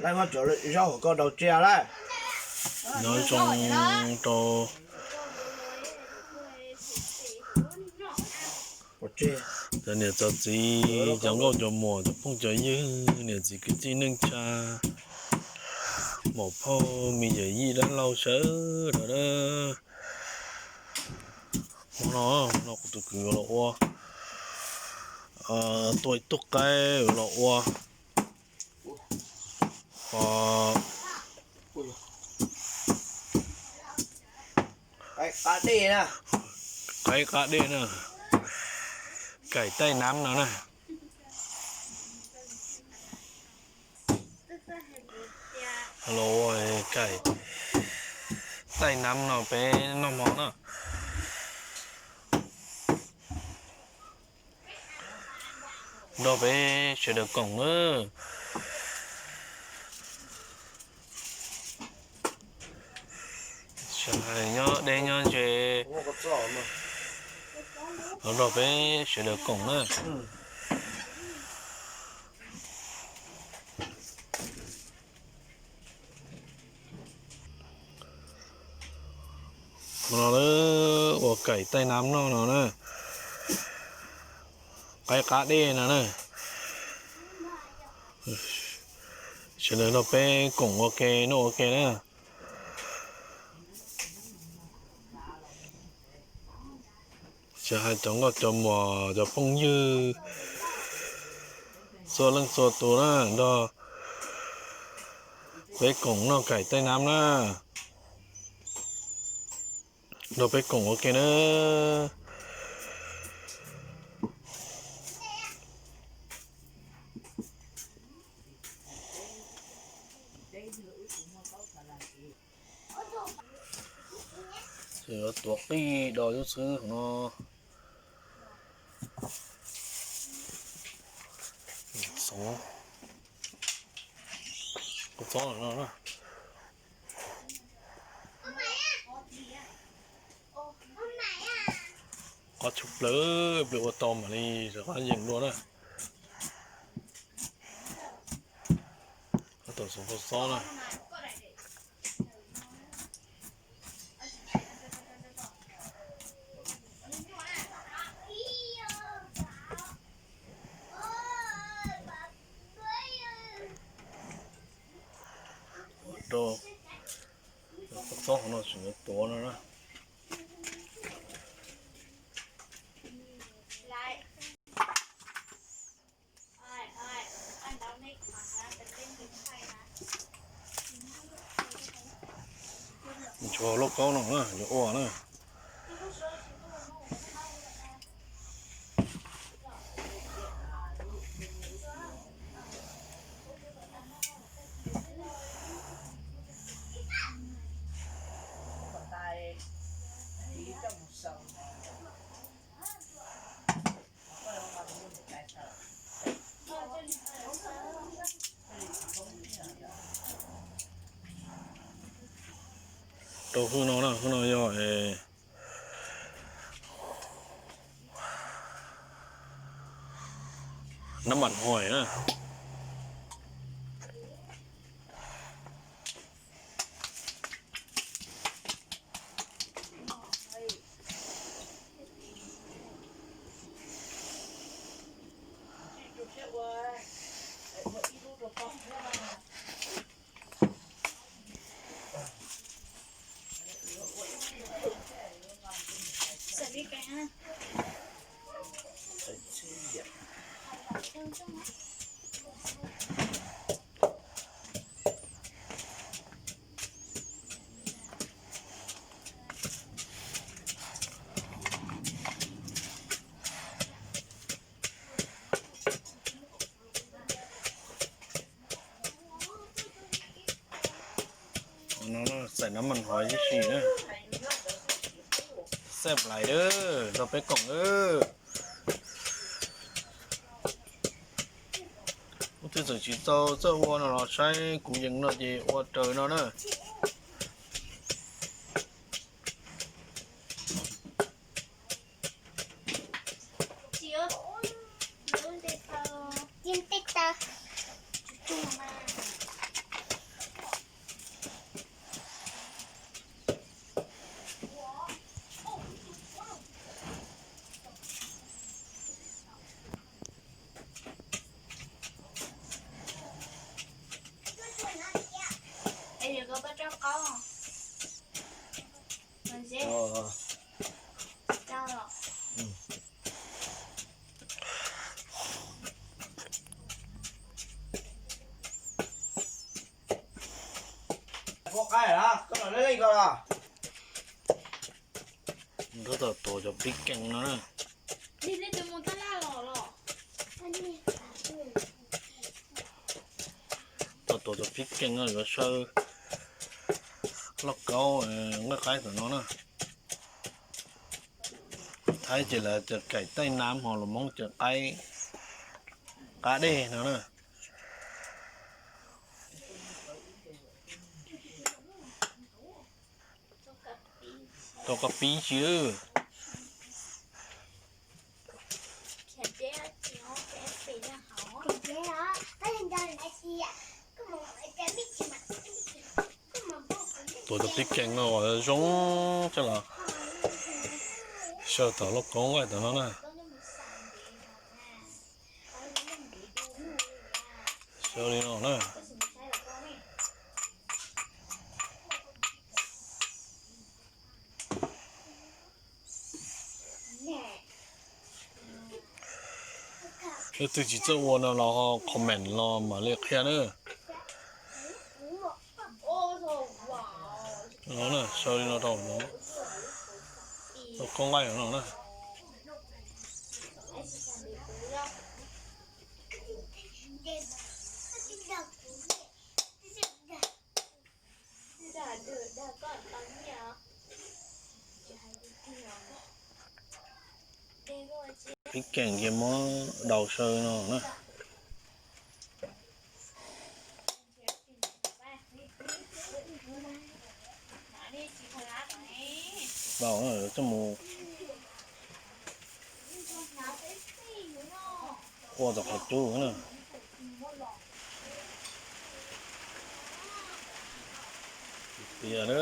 Lawv muab cov zaub hauv ko rau tsiaj lawm. Nyob zoo rau cov niam cov txiv, cov nkauj cov muam, cov phooj cov ywg, niam txiv kwv tij neej tsa, muam phauj me yawm yij dab laug sawv daws na. Hmo no, hmo no kuv tus kwv los ua, tua ib tug qaib los ua, qaib qab dej na, kaim taij nab no na. Los ua kaim taij nab no peb noj hmo na. Nrog peb sawv daws koom na. Sawv daws nyob deb nyob ze, los nrog peb sawv daws koom na. Hmo no ua kaim taij nab noj no na, qaib qab dej no na. Sawv daws nrog peb koom ua ke noj ua ke na. Tsis hais cov nkauj cov muam cov phooj ywg txhua leej txhua tus na, nrog peb koom noj kaim taij nab na. Nrog peb koom ua ke na. Tuav qij do lub xwb no. Qos tshaj plaws, plaws ua tau mam li rov qab yeem dua na. Tom xob xob na. Rau, xob hauv no tseem yuav tuav no na. Ntsuag lauj kaub no na, yuav ua na. Rau hwj no na, hwj no yog nab mam hois na. Xaim nab mam hois tib si na. Xaim plais dawb, nrog peb koom na. Ub, twb txawm tsis tau txawj ua no los saib kuv yees no ces ua raws no na. Tab tom tuav cov pib kees no na. Tom tuav cov pib kees no yuav saw lauj kaub nqaij qaib tom no na. Thaib ces lawv tias cải tay nắm, ho lus Hmoob tias qaib, qab dej no na. Tau koj pib tsi lawm. Tuav cov pib kees no zoo coj los saw tom lauj kaub nqaij tom no na. Saw li no na. Leej twg tsis txawj ua no los comment los mam li qhia na. No na, saw li no rau no, lauj kaub nqaij no na. Pib kees ces muab daus saw no na. Daus na, coj mus ua tom qhov cub na. Tiav na.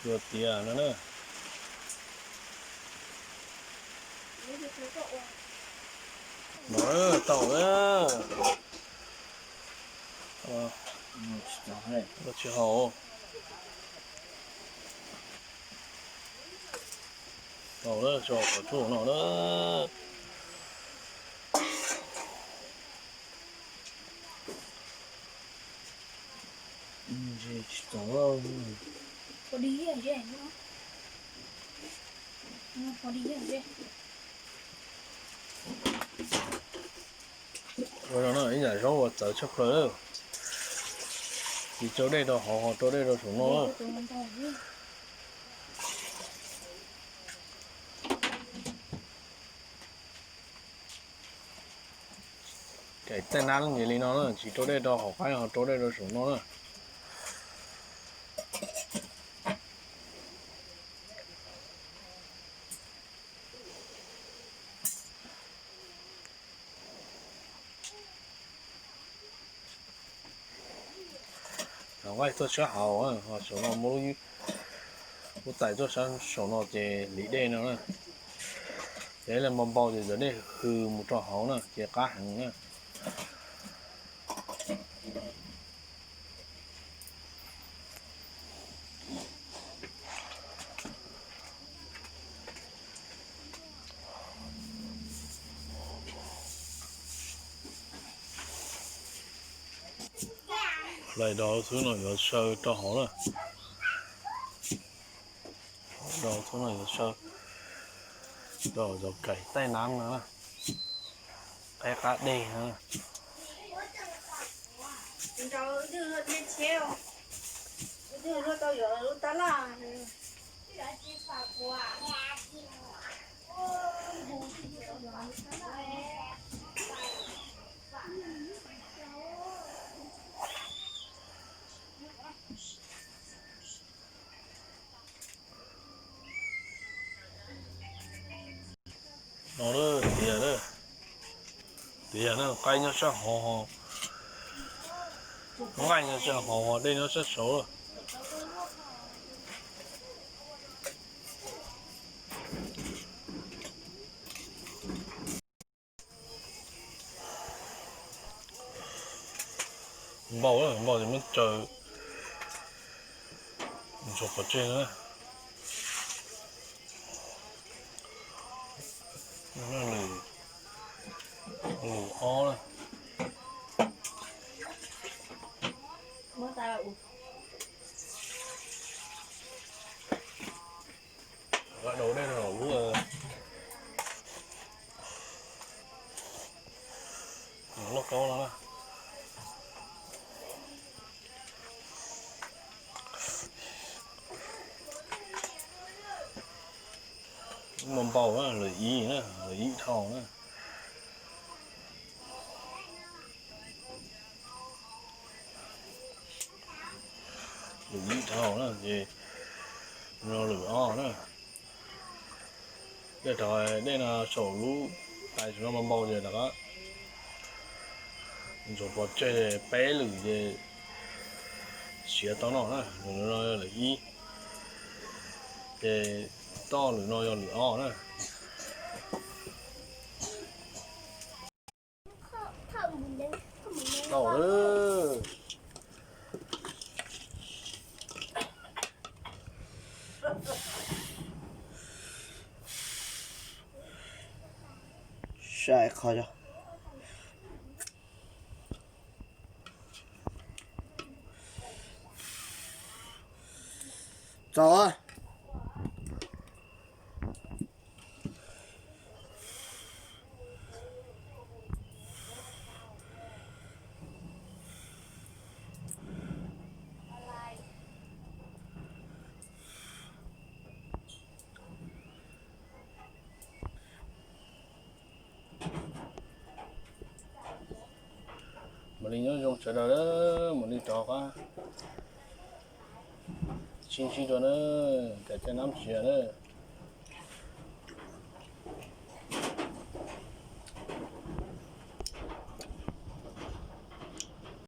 Cua tiav no na. No tau na. Tsis haum. Tau na, tso qhov tshuaj no na. Ua no ib yam zaub uas txawv tshaj plaws, tsis rau dej rau hauv, ho rau dej rau saum no. Cải tay nắm ces li no na, tsis rau dej rau hauv qaib, ho rau dej rau saum no na. Cov nqaij tuaj sab hauv, ho saum no muab lub tais tuaj sab saum no ces lim dej no na. Ces ib leeg npau npau ces cov dej hws mus rau hauv na ces qab heev na. Hlais dos xwb no yuav saw rau hauv na. Dos xwb no yuav saw rau cov cải tay nắm no, qaib qab dej no. No tiav, tiav na, qaib nyob sab hauv, nqaij nyob sab hauv, dej nyob sab saud. Npau, npau ces muab tsaws ntsuag pov tseg na. Lwm, lwm ob na. Ua dau dej rau lub lauj kaub no na. Muaj npau na, lwm ib na, lwm ib dhau na. Lwm ib dhau na, ces no lwm ob na. Dej rov, dej no saum lub tais no npau npau ces rov qab ntxuav pov tseg peb lwm ces siav tau noj na. Lwm no yog lwm ib, ces toj lwm no yog lwm ob na. Tau lawm. Saib qhov txaus. Mam li nyob zoo sawv daws, mam li rov qab sib ntsib dua na, kom caij nab ntsia na.